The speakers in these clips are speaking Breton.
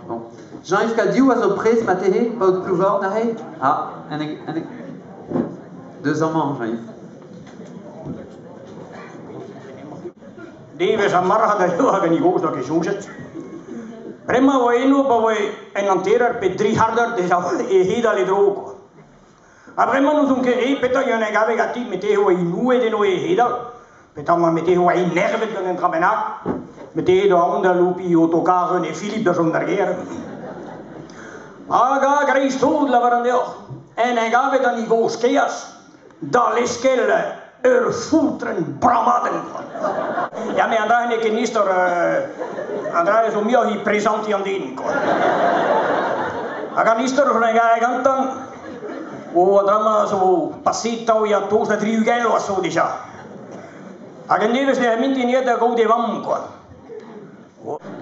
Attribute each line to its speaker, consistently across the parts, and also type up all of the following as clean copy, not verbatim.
Speaker 1: Bon. Jean-Yves Cadiou a zo prest marteze, paotr Plouvorn aze? Ah, en e, en e... Deus amañ, Jean-Yves.
Speaker 2: Devezh ar marc'had a yoa hag an gozh n'oa ket soñjet. Bremañ e oa eno pa oa en hanterer pe dri c'hard eur dezhañ e hedal e dro kwa. Ha bremañ n'ouzon ket re petra en em gave ganti met e oa inouet eno e hedal. Petra met e oa enervet gant un dra bennak. Met edo aon da loupiñ otokarr René Philippe da chom d'ar gêr. Hag a-greiz-tout, lavaran deoc'h, en em gavet an gozh kaezh da leskel ur foutrenn bramadenn. Ya, met an dra n'eo ket an istor, an dra zo muioc'h e prezantiñ an den, quoi. Hag an istor zo en gantañ, o an dra-mañ zo paseet taol tost da 60 vloaz zo dija. Hag un devezh ne mintin aet da gaout e vamm, quoi.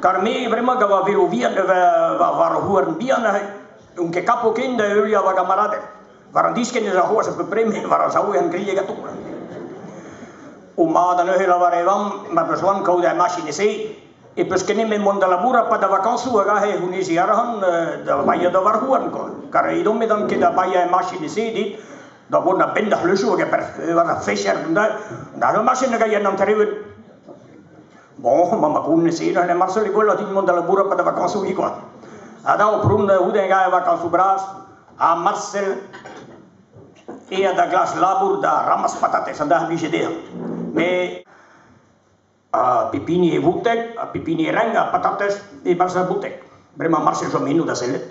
Speaker 2: Kar me bremañ gant va velo vihan war houarn bihan aze, on ket kapo ken da heuliañ va gamaraded. War an diskenn ez a c'hoazh a peu près, met war ar sav eo grieg ha tout. O mat da neuze lavar e vamm, ma peus c'hoant kaout ar machin-se, e peus ket nemet mont da labourat 'pad da vakañsoù hag aze e c'hounezi arc'hant da baeañ da varc'houarn kwa. Kar edon bet ket da baeañ ar machin-se dit, da vont a-benn d'ar c'hleuzoù hag war ar fecher da ur machin hag a ya an hanter-eeun. Bon, ma ma koun-se, neuze Marcel e gwelloc'h din mont da labourat 'pad da vakañsoù kwa. Ha da pront goude e vakañsoù bras, ha Marcel aet da glask labour da ramas patatez an da blije dezhañ. Met ha pep hini e vouteg, ha pep hini e renk ar patatez e-barzh ar bouteg. Bremañ Marcel chom eno da sellet.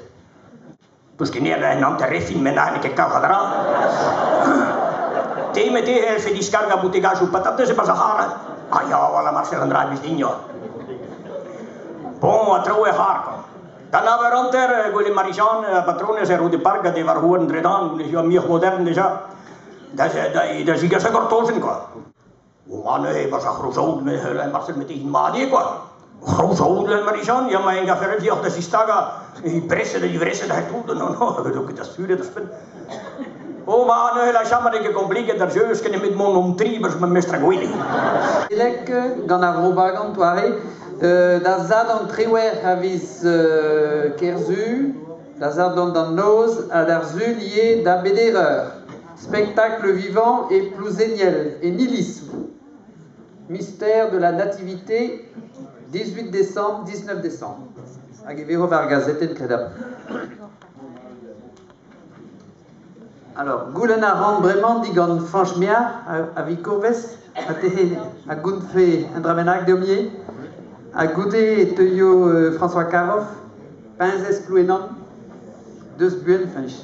Speaker 2: Peus ket nemet un hanter-refin met n'eo ket kalz a dra. Te met te c'hellfe diskargañ boutegajoù patatez e-barzh ar c'harr. Ah ya, voilà Marcel an dra blij din ya. Bon, ha traoù er c'harr kwa. Da nav eur hanter, gwelet Marie-Jeanne, ar batronez er Route-Park gant e varc'houarn dre-dan, honnezh oa muioc'h modern deja, da, da, da zigas ar gortozenn kwa. O ma neuze e-barzh ar c'hrozaout, me Marcel met int mat eo kwa. C'hrozaout, Marie-Jeanne, ya ma en gafer deoc'h da zistagañ, he breset, he vreset ha tout, non, non, vedo ket asuret ouzhpenn. O ma neuze la chama n'eo ket kompliket ar jeu, ket nemet mont om tri barzh ma mestr a gwele.
Speaker 1: Elek gant ar vro Bagan toare, da Sadorn triwec'h a viz Kerzu, da Sadorn d'an noz ha d'ar Sul ivez da beder eur. Spectacle vivant e Plouzeniel, en iliz. Mystère de la Nativité, 18 décembre, 19 décembre. Hag e vezo war gazetenn kredabl. Alors, goulenn a ran bremañ digant Fañch Mear a Vikovez, ha te a gountfe un dra bennak deomp ivez. Ha goude e teuio François Caroff, peñsez Plouenan, deus buan Fañch.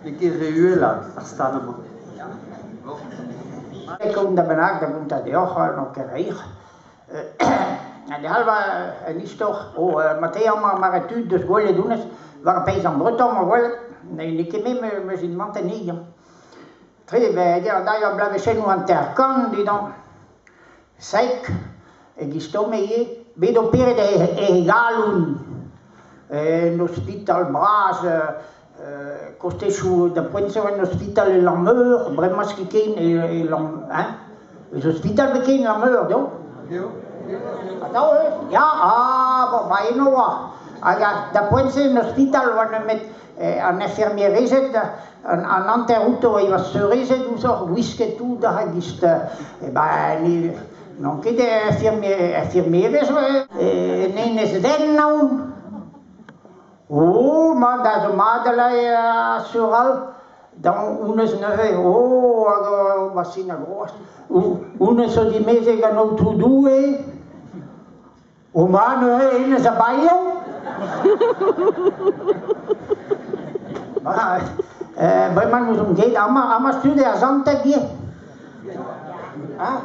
Speaker 1: N'eo ket re uhel ar stad amañ.
Speaker 3: Kaout da bennak da gontañ deoc'h n'on ket reir. An all un istor o marteze amañ mare tud deus gwelet honnezh war peizant breton ma welet n'eo ket me 'meus inventet anezhi. Tre da bloavezhennoù 50 dindan sek e-giz tomm ivez bet operet e galon en ospital bras kostezioù da poent-se en ospital e Lanmeur bremañ ket ken e Lan hein eus ospital bet ken Lanmeur deo Atav ya ah bon ba eno oa hag da poent-se en ospital oa nemet an infirmierezed an hanter outo e oa seurezed ouzhoc'h gwisket tout a-giz ben n'on ket infirmierez en enez den aon. Oh, ma da zo mat a sur all da honnezh neuze oh hag ma sin a groaz honnezh zo dimezet gant Aotrou Doue O ma neuze hennezh a baeo? Bremañ n'ouzon ket, amañ amañ tud er Santeg ivez. Hein?